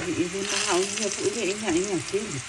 E le manaomia foi le ʻaiga tele.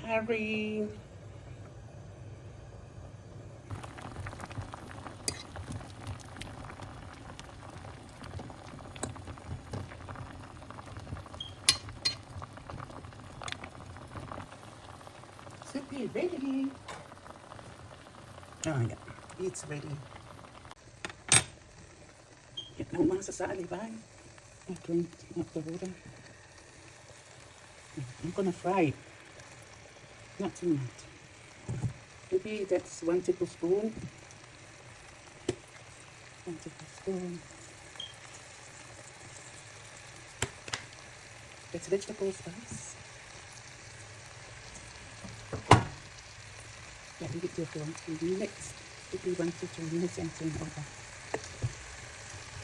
Curry. Soup is ready. Oh yeah, it's ready. Yeah, no mas sa vai. I drink up the water. I'm gonna fry it. Not too much. Maybe that's 1 tablespoon. 1 tablespoon. That's vegetable spice. Yeah, leave it there for 1 2 minutes. Maybe 1 to 2 minutes and turn over.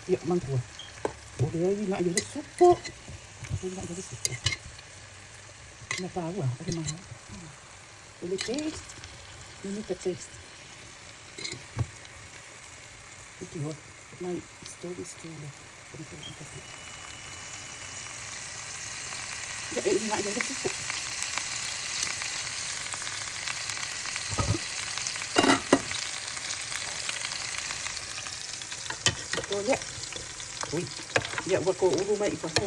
Yeah, mangkua. O le na yo le supo. O le na yo le supo. Na paua, o le maha. O le taste. You need the taste. Too hot. My stove is too low. Yeah, eh, na yo le supo. So, yeah. Ui. Yeah, ua ko ulu mai i fafo.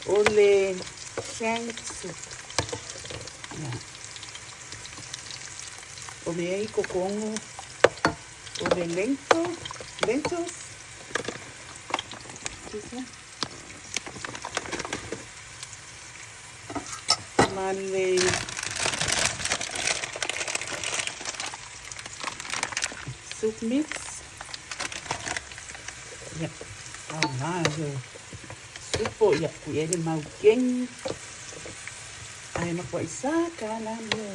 O le shank soup. Yeah. O me ei kokongo. O le lentils. This one. Ma le soup mix. Yeah. Oh, na supo ia ku ele mau keng. Ai ma ko isa ka na mo.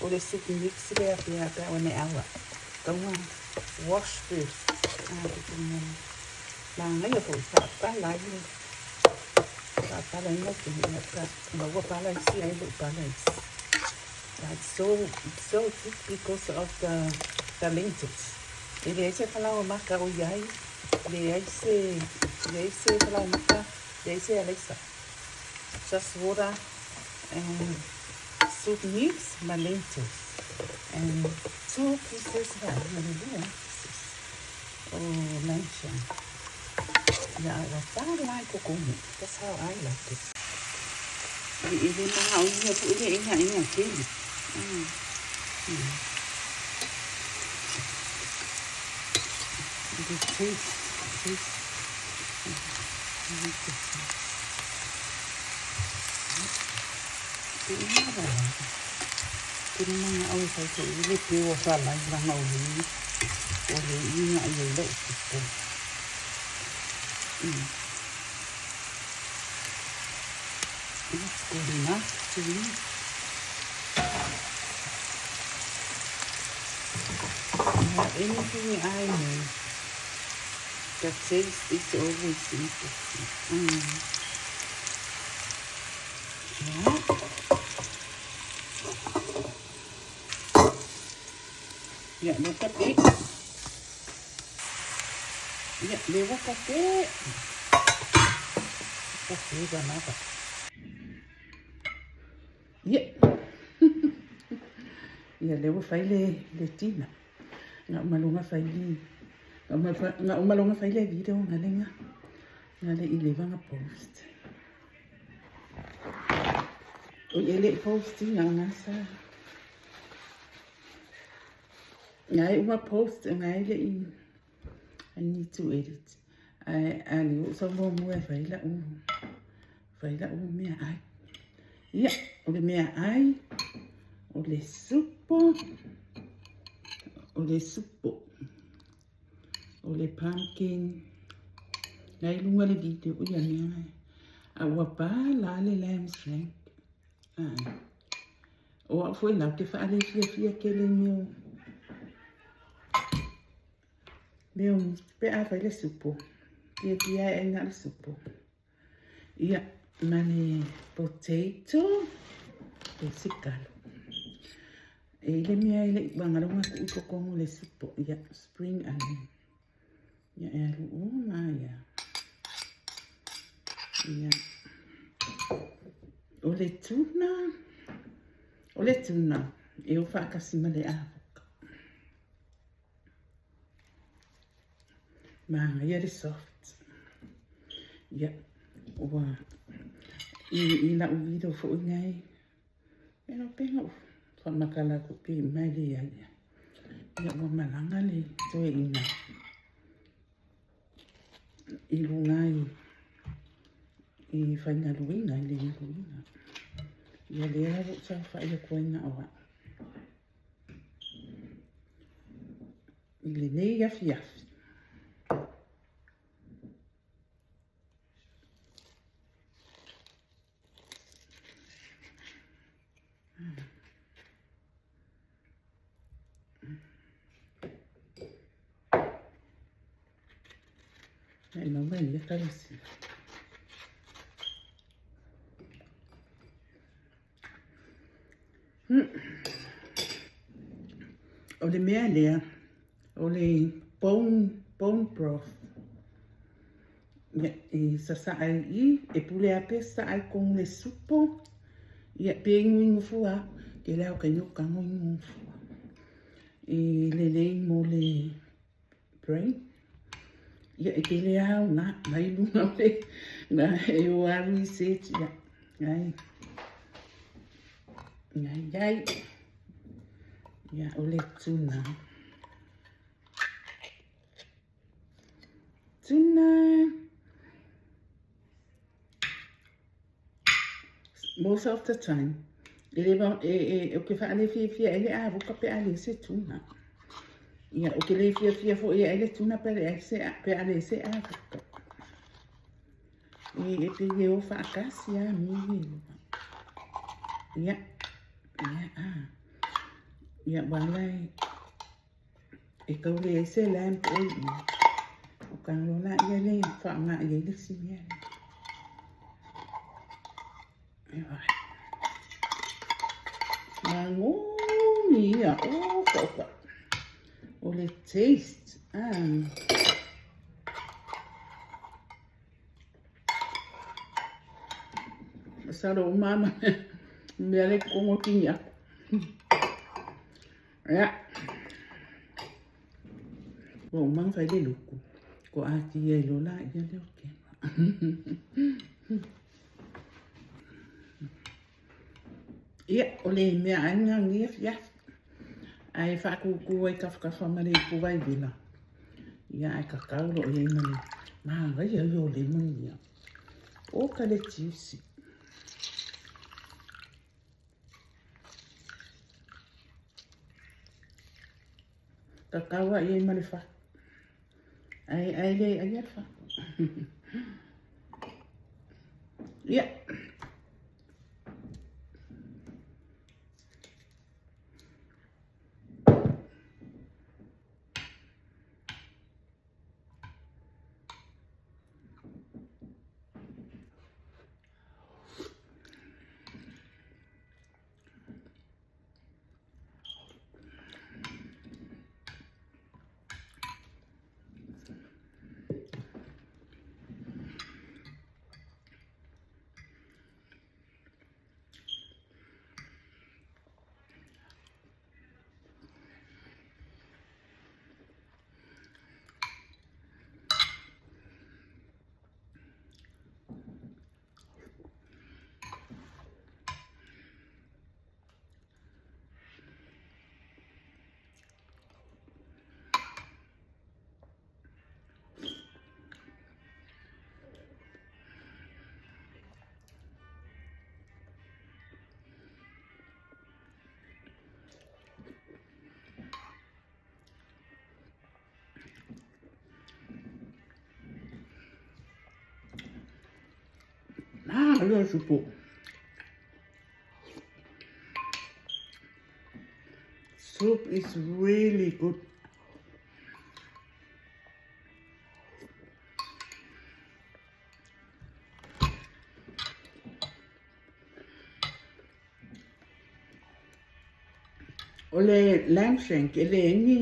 O le soup mix le pia pia o ne awa. Kaunga wash first. Ah, ito mo. Ma ngai ko sa pa la ni. Sa pa la ni ko ni ka. Ma wa pa la si ai lo pa la. It's so thick because of the lentils. E leai se falaoamata o i ai, leai se, leai se falaoamata, leai se alaisa. Just water and soup mix ma lentils and two pieces la ma le lua pieces o lamb shank. Ia a ua pala i kokomu. That's how I like it. E e le mana o ia foi le inga inga keli. The taste, taste. I like the taste. Te inga wala. Te mana au e whai ko i le peo sa lai langa o le o le inga i le supo. It's good enough to eat. Yeah, anything I make, the taste is always interesting. Yeah. Yeah, look at it. Yeah, look at it. Look at it. Yeah. Ia lea ua fai le le tina. Nga uma fai le nga uma longa fai le video nga le nga nga le i leva nga post. O e le post nga nga sa. Nga e uma post nga e le i I need to edit. Ai ali o sa mo mo e fai la u. Fai la u mea ai. Ia, o le mea ai, o le supo, o le supo, o le pumpkin. Ngai lunga le video o ia mea ai. A ua pa la le lamb shank. Ah. O au foi lau te whaale fia fia ke le meo. Meo pe a fai le supo. Fia fia e ngā le supo. Ia, ma le potato, e se kalo. E le mea i le wangalonga ku i kokongo le supo. Ia, spring onion. Ia, e alu o ma ia. Ia. O le tuna, o le tuna, e o whaakasi ma le avoka. Ma ia le soft. Ia, ua i lau video foi ngai. E no penga u whamakala ku pi mai le ia ia. Ia ua malanga le toe ina. I lunga i whainga luinga i le luinga. Ia lea lau sa whaia kuainga o au. I le nei afi afi. E mau mai ia kalisi. O le mea lea, o le bone broth. Ia, e sasa ai i, e pule a pe sa ai kong le supo. Ia, pe ingu ingu fua, ke leo ka ingu kango ingu fua. I le lei mo le brain. Ia, e ke le au ngā, mai lunga o le, ngā e o a research, ia, ngai. Ngai, ngai. Ia, o le tuna. Tuna. Most of the time, e le ba, e, e, o ke whaale fia fia e le a vuka pe a le se tuna. Ia, o ke le fia fia fo ia e le tuna pe le se, pe a le se a vuka. E, e pe e o whaakasi a mi e. Ia, ia, a. Ia, wala e, e kaule e se lamb oi i. O ka lola ia le whaanga ia le si mea le. E vai. Mangomi ia, o ka oka. O le taste. Ah. Masalo uma ma mea le kongo kini aku. Ia. Ua uma ona fai le luku. Ko ati ai lola ia le o kena. Ia, o le meaai lena o lenei afiafi. Ae faakukū ai tafatafa ma le ipu vaivila. Ia, ae tatau loa i ai ma le manaia ia o lemon ia. Oka le tiusi. Tatau lava i ai ma le fatu. Ae, ae le aia le fatu. Ia. Ah, le supo. Soup is really good. O le lamb shank e leai ni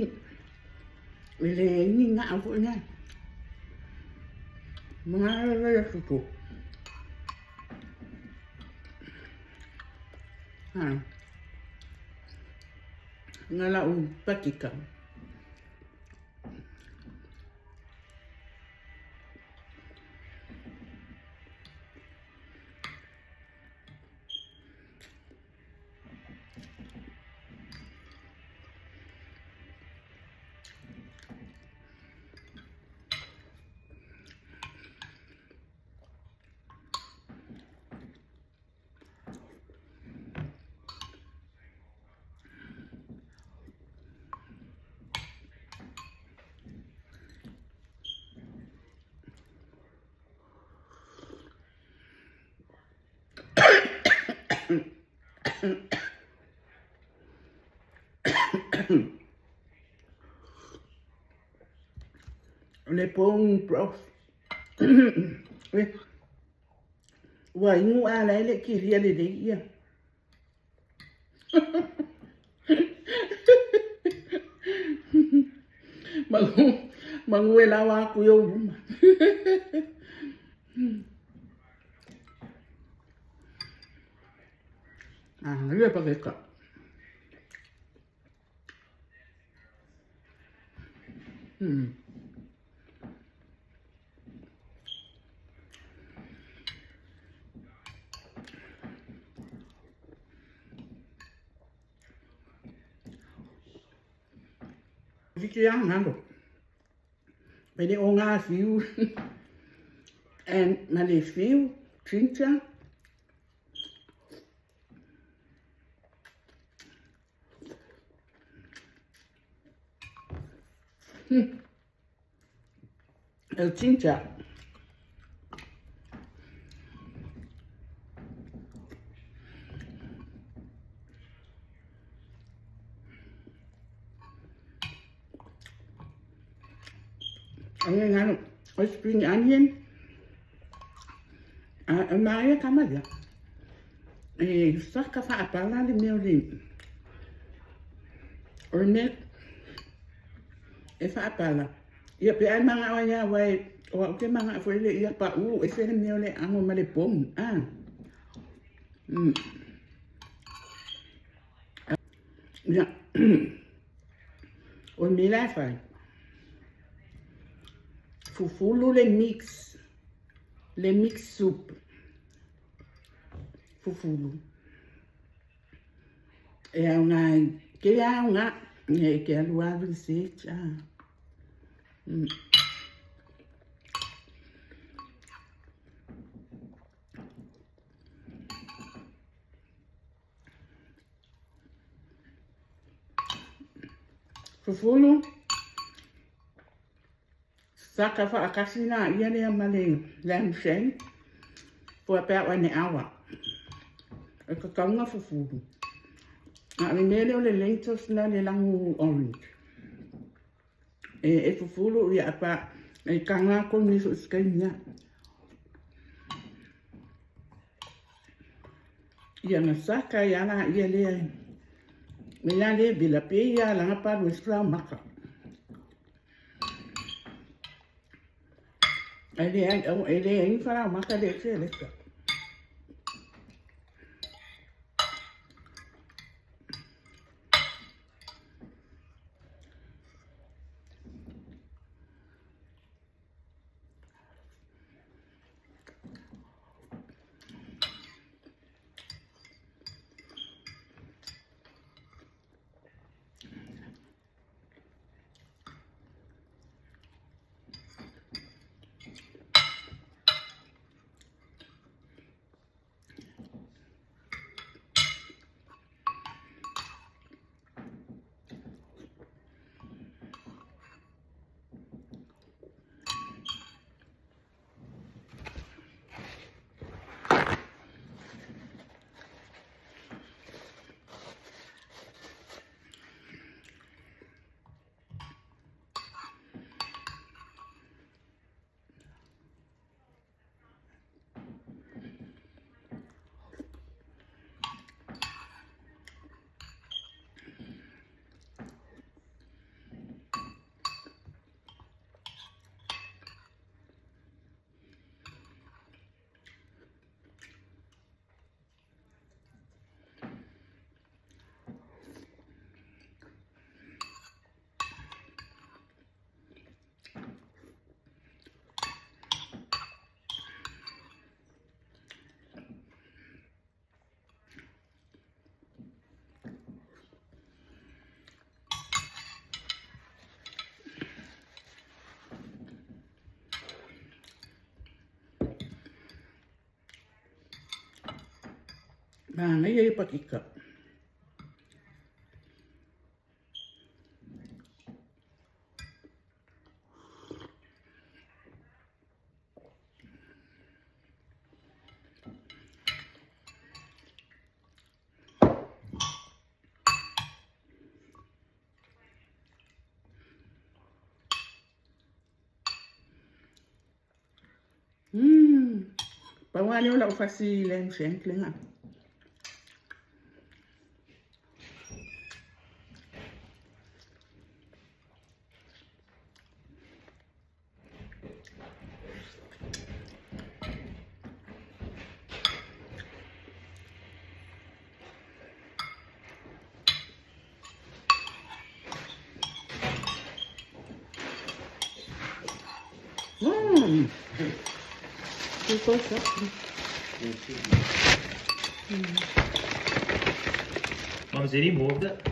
e leai ni gao foi na. Manaia supo. Ha. Nga lau patika. O le bone broth. Ua inu a la e le kilia lelei ia. Magu e lawa aku i ou luma. Ah, ia pakeka. Whiti a ngalo. Pele o ngā whiu. And ma le whiu, ginger. El ginger. Ang nga spring onion. A maia ka maia. E saka whaapala le mea o le o le mea. E faapala, ia pe a e magao ai lava aua o au ou te magao foi lele ia pau ese le mea o le ago ma le pomu a. Ia, o le mea la e fai, fufulu le mix, le mix soup, fufulu. E aoga ai, tele lava aoga, e te alu lava research a. Fufulu, saka faatasi laia lea ma le lamb shank for about an hour. E tatau ona fufulu. A o le mea lea o le lentils la le lanu orange. E fufulu ia pa e taga tonu i so o se taimi lava. Ia na saka ai lava laia lea e la le vela pe ia laga pa alu ai se falaomaka. Ae leai, e leai ni falaomaka le seleka. Manaia ia pakika. Pau lava lea o lau fasi lamb shank lena. It's so soft. Mom, is there any more of that?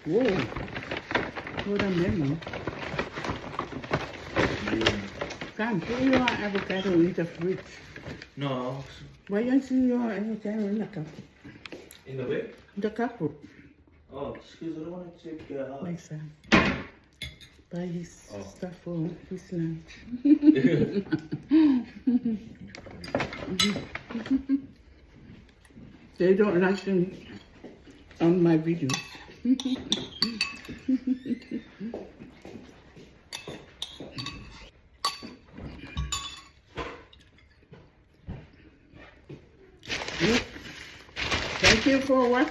Whoa. What a memo. Come, put your avocado in the fridge. No. Why don't you your avocado in the cup? In the where? The cupboard. Oh, excuse, I don't want it to get hot. My son. Buy his stuff for his lunch. They don't like them on my videos. Thank you. 3, 4, 1.